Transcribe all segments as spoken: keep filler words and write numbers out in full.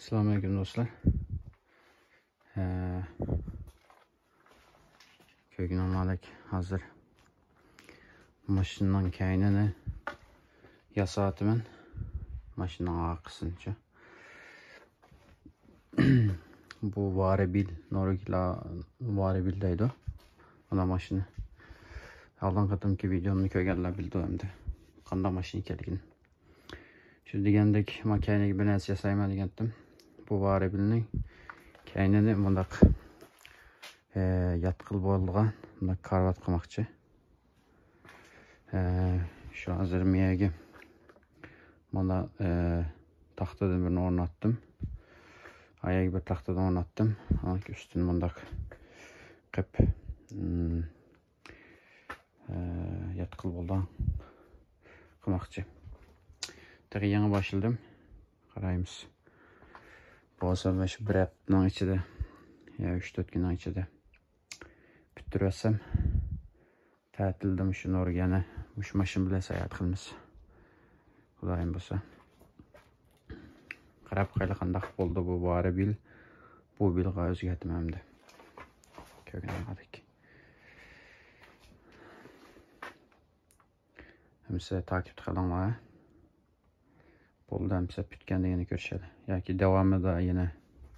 ئەسسالامۇئەلەيكۇم دوستلار. ھە، كۆرگىنىڭلاردەك ھازىر ماشىنىنىڭ كەينىنى ياساۋاتىمەن. ماشىنىنىڭ ئارقىسىنىچۇ. بۇ ۋارىبىل، نورۋېگلار ۋارىبىل دەيدۇ. مانا ماشىنا. ئالدىنقى قېتىمقى ۋىدىيومنى كۆرگەنلەر بىلىدۇ ئەمدى قانداق ماشىنا ئىكەنلىكىنى. شۇ دېگەندەك، ما كەينىگە بىر نەرسە ياسايمەن دېگەنتىم. بۇ ۋارىبىلنىڭ كەينىنى مۇنداق، ئە، ياتقىلى بولىدىغان مۇنداق كارىۋات قىلماقچى. ئە، شۇ ھازىر مېيەگە مانا، ئە، تاختىدىن بىرنى ئورناتتىم. ئايەگە بىر تاختىدىن ئورناتتىم. ئاندىن ئۈستىنى مۇنداق قىلىپ، ئىم، ئە، ياتقىلى بولىدىغان قىلماقچى. تېخى يېڭى باشلىدىم. قارايمىز. بولسا مۇشۇ بىر ھەپتىنىڭ ئىچىدە، يا ئۈچ تۆت كۈننىڭ ئىچىدە پۈتتۈرۈۋەتسەم، تەتىلدە مۇشۇ نورۋېگىيەنى مۇشۇ ماشىنا بىلەن ساياھەت قىلىمىز. خۇدايىم بولسا. قاراپ باقايلى قانداق بولدى بۇ ۋارىبىل. بۇ بىلغا ئۆزگەرتىمەن ئەمدى. كۆرگىنىڭلاردەك. ھەممىسى تاكىپتا قېلىڭلار. بولدى، ئەمسە پۈتكەندە يەنە كۆرۈشەيلى. ياكى داۋامىدا يەنە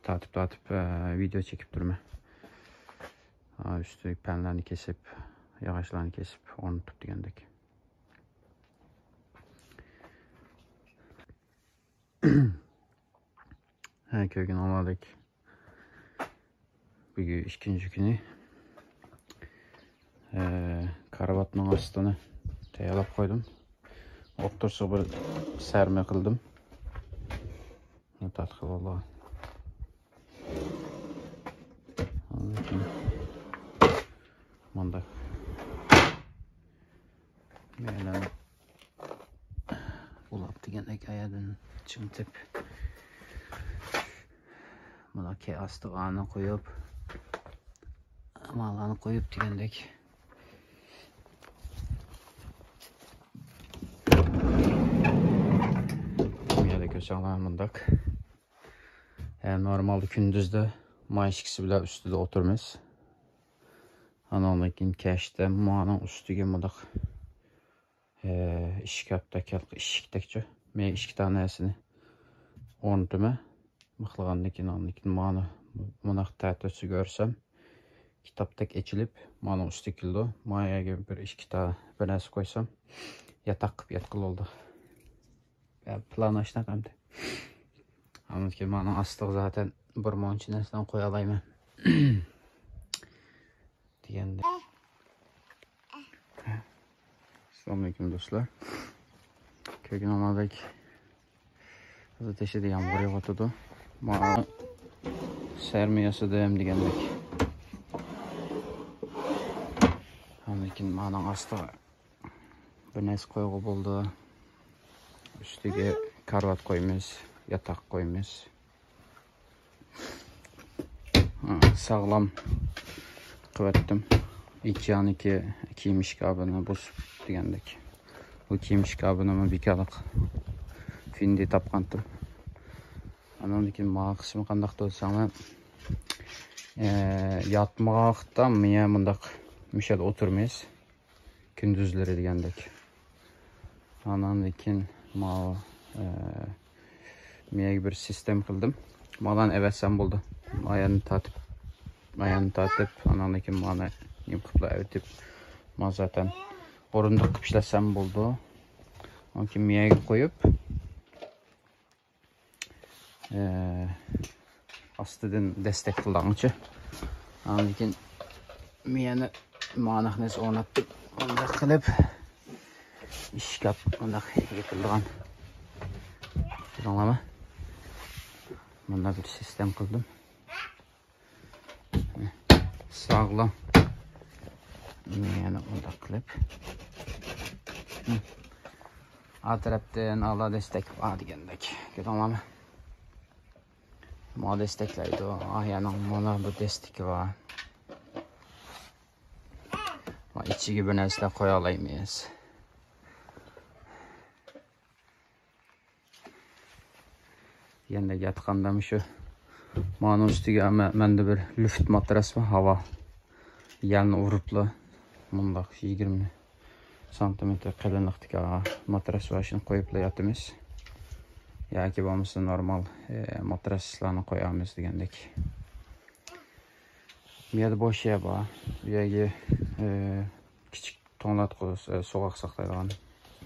تارتىپ-تارتىپ، ئە، ۋىدىيو چېكىپ تۇرىمەن. ئا، ئۈستى پەنلەرنى كېسىپ، ياغاچلارنى كېسىپ ئورنىتىپ دېگەندەك. ھە، كۆرگىنىڭلاردەك. بۈگۈن ئىككىنچى كۈنى. ئە، كارىۋاتنىڭ ئاستىنى تەييارلاپ قويدۇم. ئوتتۇرىسىغا بىر سەرمە قىلدىم. تارتقىلى بولىدىغان. مۇنداق. مەيلەن. ئۇلاپ دېگەندەك ئايەردىن چىڭىتىپ، مانا كەي ئاستىغا ئانى قويۇپ، ماللارنى قويۇپ دېگەندەك. بۇ يەردە كۆرسەڭلار مۇنداق. ھە، نورمالدا كۈندۈزدە ما ئىككىسى بىلەن ئۈستىدە ئولتۇرىمىز. ئانىڭدىن كېيىن كەچتە مانىڭ ئۈستىگە مۇنداق، ئە، ئىشكاپتەك، ئىشىكتەكچۇ. مەن ئىككى دانە نەرسىنى ئورنىتىمەن. مىخلىغاندىن كېيىن، ئاندىن كېيىن مانا مۇنداق تەتۈرسىگە ئۆرسەم، كىتابتەك ئېچىلىپ، مانا ئۈستىگە كېلىدۇ. ما يەرگە بىر ئىككى تا بىر نەرسە قويسام، ياتاق قىلىپ ياتقىلى بولىدۇ. يا، پىلان ئاشۇنداق ئەمدى. ئاندىن كېيىن مانا ئاستىغا زاتەن بىر مۇنچە نەرسىلەرنى قويالايمەن. دېگەندە. ئەسسالامۇئەلەيكۇم دوستلار. كۆرگىنىڭلاردەك ھازىر تېشىدا يامغۇر يېغىۋاتىدۇ. مانا سەرمە ياسىدىم دېگەندەك. ئاندىن كېيىن مانىڭ ئاستىغا بىر نەرسە قويغىلى بولىدۇ. ئۈستىگە كارىۋات قويىمىز، ياتاق قويىمىز. ھە، ساغلام قىلىۋەتتىم. ئىككىيانىكى كىيىم ئىشكاپىنى بۇزۇپ دېگەندەك. بۇ كىيىم ئىشكاپىنىمۇ بىكارلىق فىندى تاپقانتىم. ئاندىن كېيىن ماڭا قىسمى قانداق دېسەڭلار، ئە، ياتمىغان ۋاقىتتا مىيە مۇنداق مۇشۇ يەردە ئولتۇرىمىز. كۈندۈزلىرى دېگەندەك. ئاندىن كېيىن ماۋۇ، ئە، مېيەگە بىر سىستېم قىلدىم. مالارنى ئەۋەتسەم بولدى. مايانى تارتىپ، مايانى تارتىپ، ئاندىن كېيىن مانا نېمە قىلىپلا ئەۋېتىپ، ما زاتەن ئورۇندۇق قىلىپ ئىشلەتسەم بولدى. ئاندىن كېيىن مېيەگە قويۇپ، ئە، ئاستىدىن دەستەك قىلىدىغانچە. ئاندىن كېيىن مېيەنى ماناق نەرسە ئورناتتىم. مۇنداق قىلىپ، ئىشكاپ مۇنداق يېپىلىدىغان. كۆردۈڭلارمۇ؟ مۇنداق بىر سىستېم قىلدىم. ساغلام. مېيەنى مۇنداق قىلىپ. ئا تەرەپتىن ئالا دەستەك بار دېگەندەك. كۆردۈڭلارمۇ؟ ما دەستەكلەيدۇ. ئا يەنىڭ مانا بۇ دەستىكى بار. ما ئىچىگە بىر نەرسىلەر قويالايمىز. دېگەندەك ياتقاندا مۇشۇ مانىڭ ئۈستىگە مە-، مەندە بىر لۈفت ماتراس بار، ھاۋا يەلنى ئۇرۇپلا مۇنداق يىگىرمە سانتىمېتىر قېلىنلىقتىكى ماتراس بار، شۇنى قويۇپلا ياتىمىز. ياكى بولمىسا نورمال، ئە، ماتراسلارنى قويامىز دېگەندەك. بۇ يەردە بوش يەر بار. بۇ يەرگە، ئە، كىچىك توڭلاتقۇ، ئە، سوغۇق ساقلايدىغان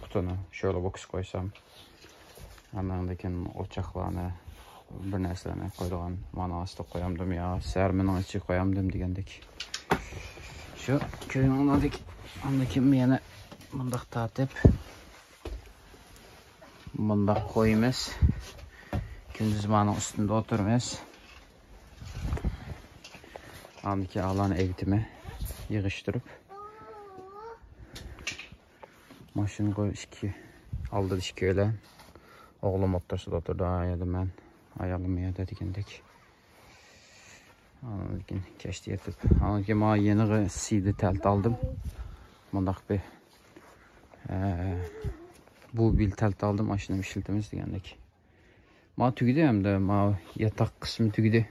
قۇتىنى، شۆلە بوكس قويسام، ئاندىن كېيىن ئوچاقلارنى، بىر نەرسىلەرنى قويىدىغان مانا ئاستىغا قويامدىم يا سەرمىنىڭ ئىچىگە قويامدىم دېگەندەك. شۇ كۆرۈنۈڭلاردەك، ئاندىن كېيىن يەنە مۇنداق تارتىپ، مۇنداق قويىمىز. كۈندۈز مانىڭ ئۈستىدە ئولتۇرىمىز. ئاندىكى ئالان ئەگىتىمە يىغىشتۇرۇپ، ماشىنىغا ئىككى، ئالدىدا ئىككىيلەن. ئوغلۇم ئوتتۇرىسىدا ئولتۇرىدۇ، ئا يەردە مەن، ئايالىم ئۇ يەردە دېگەندەك. ئاندىن كېيىن كەچتە يېتىپ، ئاندىن كېيىن مانا يېنىغا سىدا تەلتە ئالدىم. مۇنداق بىر، ئە، بۇ بىل تەلتە ئالدىم، ماشىنىنى ئىشلىتىمىز دېگەندەك. ما تۈگىدى ئەمدى، ما ياتاق قىسمى تۈگىدى.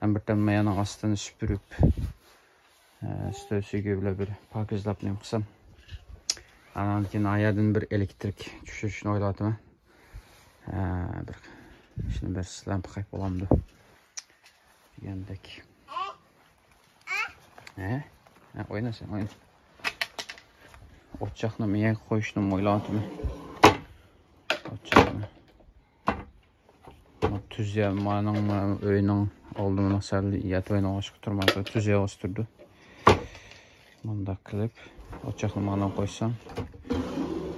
ھەم بىر تەم مايانىڭ ئاستىنى سۈپۈرۈپ، ئە، ئۈستەل سۈيىگە بىلەن بىر پاكىزلاپ نېمە قىلسام. ئاندىن كېيىن ئايەردىن بىر ئېلېكتىرىك چۈشۈرۈشنى ئويلاۋاتىمەن. ئە، بىر شۇنى بىر سىلەم پاقايپ بولامدۇ؟ دېگەندەك. ھە؟ ھە، ئوينا سەن، ئوينا. ئوت چاقنى مېيەگە قويۇشنى ئويلاۋاتىمەن. ئوت چاقنى. تۈز يەر، مانىڭ ئۆينىڭ ئالدىمنىڭ سەل يەتىۋاينىڭ باشقا تۇرمايدۇ، تۈز يەر ئۆستۈرىدۇ. مۇنداق قىلىپ، ئوت چاقنى مانا قويسام،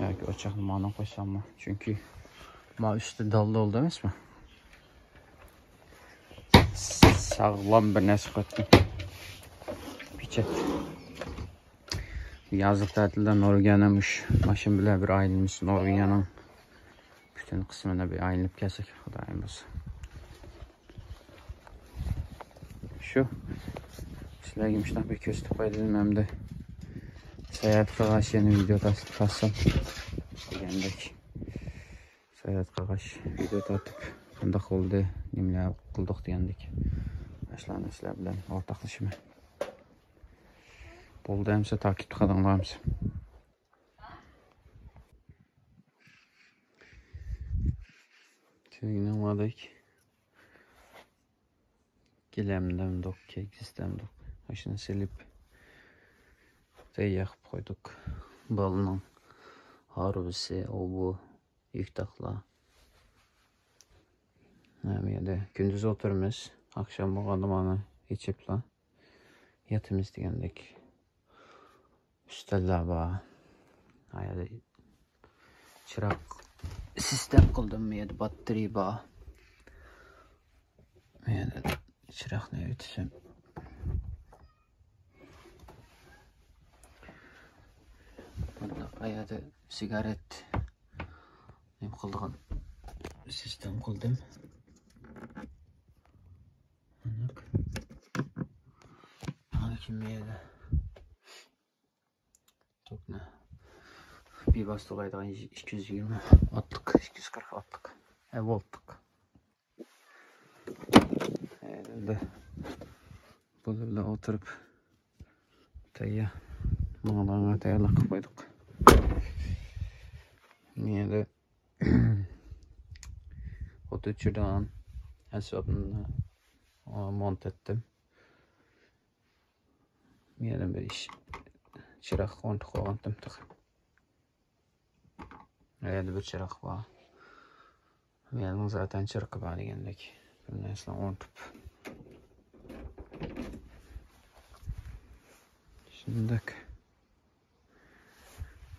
ياكى ئوت چاقنى مانا قويساممۇ؟ چۈنكى ما ئۈستى دالدا بولدى ئەمەسمۇ؟ ساغلام بىر نەرسە قويۇپتۇ. پېچەت. يازلىق تەتىلدە نورۋېگىيەنى مۇشۇ ماشىنا بىلەن بىر ئايلىنىمىز. نورۋېگىيەنىڭ پۈتۈن قىسمىنى بىر ئايلىنىپ كەلسەك، خۇدايىم بۇيرۇسا. شۇ. سىلەرگە مۇشۇنداق بىر كۆرسىتىپ قويدۇم ئەمدى. ساياھەت قىلغاچ يەنە ۋىدېو تارتسام دېگەندەك. ساياھەت قىلغاچ ۋىدېو تارتىپ، قانداق بولدى، نېمىلەر قىلدۇق دېگەندەك. ئاشۇلارنى سىلەر بىلەن ئورتاقلىشىمەن. بولدى ئەمسە، تاكىپتا قالىڭلار ئەمسە. تۈگىنىڭ مالىك. گىلەم دەمدۇق، كەيگىس دەمدۇق. ماشىنا سېلىپ، تەييار قىلىپ قويدۇق. بالىنىڭ ھارۋىسى، ئۇ بۇ، يۈك تاقلا. ھەم يەردە كۈندۈز ئولتۇرىمىز. ئاخشام بولغاندا مانا ئېچىپلا ياتىمىز دېگەندەك. ئۈستەللەر بار. ھە، يەردە چىراغ سىستېم قىلدىم. يەردە باتتېرىيە بار. يەردە چىراغنى ئۆتۈسەم. بۇنداق يەردە سىگارەت نېمە قىلىدىغان سىستېم قىلدىم. مۇنداق. ھاكىم يەردە توكنى بىۋاسىتە ئۇلايدىغان ئىككى يۈز يىگىرمە ۋاتلىق، ئىككى يۈز قىرىق ۋاتلىق، ئە، ۋولتلۇق. ئەمدى بۇنى بىلەن ئولتۇرۇپ تەييار. ماڭىدىغانغا تەييارلىق قىلىپ قويدۇق. مەيلى. ئوت ئۆچۈرىدىغان ئەسۋابنى، ئا، مونت ئەتتىم. يەنە بىر ئىش، چىراغ ئورنىتىپ قويغانتىم تېخى. يەنە بىر چىراغ بار. مېنىڭ زاتەن چىرىقى بار دېگەندەك. بىر نەرسىلەرنى ئورنىتىپ. شۇنداق.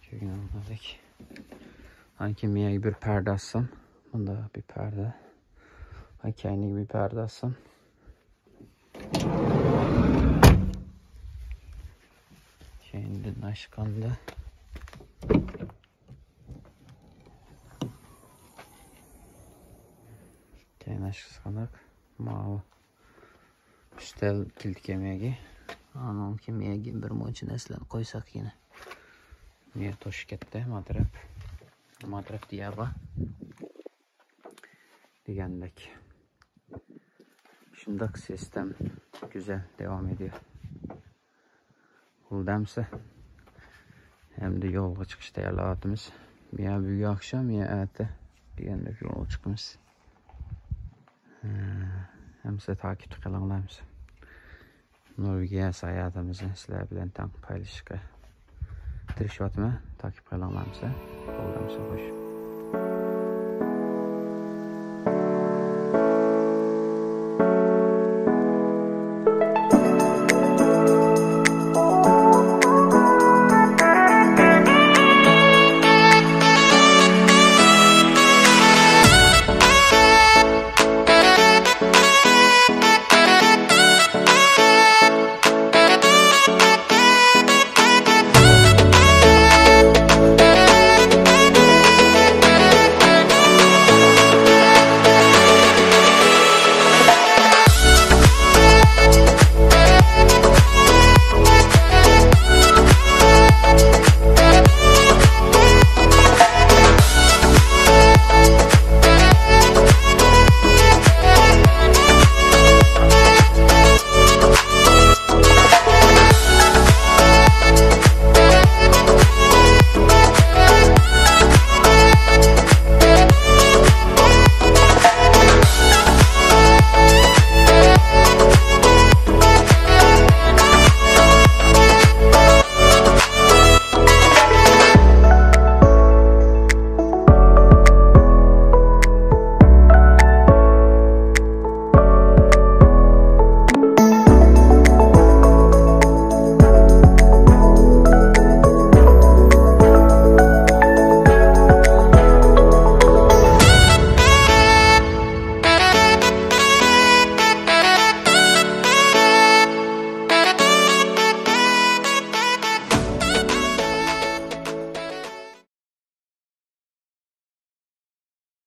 كۆرگىنىڭىزدەك. ئاندىن كېيىن مېيەگە بىر پەردە ئاسسام. مۇندا بىر پەردە. ھە، كەينىگە بىر پەردە ئاسسام. كەينىدىن ئاچقاندا. كەينى ئاچقاندا ماۋۇ ئۈستەل كېلىدىكەن مېيەگە. ئانىڭ كېيىن مېيەگە بىر مۇنچە نەرسىلەرنى قويساق يەنە. مېيە توشۇپ كەتتى، ما تەرەپ. ما تەرەپ دىيابا. دېگەندەك. شۇنداق سىستېم گۈزەل داۋام ئېتىدۇ. بولدى ئەمسە. ئەمدى يولغا چىقىش تەييارلاۋاتىمىز. يا بۈگۈن ئاخشام، يا ئەتە دېگەندەك يولغا چىقىمىز. ھە، ئەمسە تاكىپتا قېلىڭلار ئەمسە. نورۋېگىيە ساياھىتىمىزنى سىلەر بىلەن تەڭ پايلىشىشقا تىرىشىۋاتىمەن. تاكىپ قېلىڭلار ئەمسە. بولدى ئەمسە، خوش.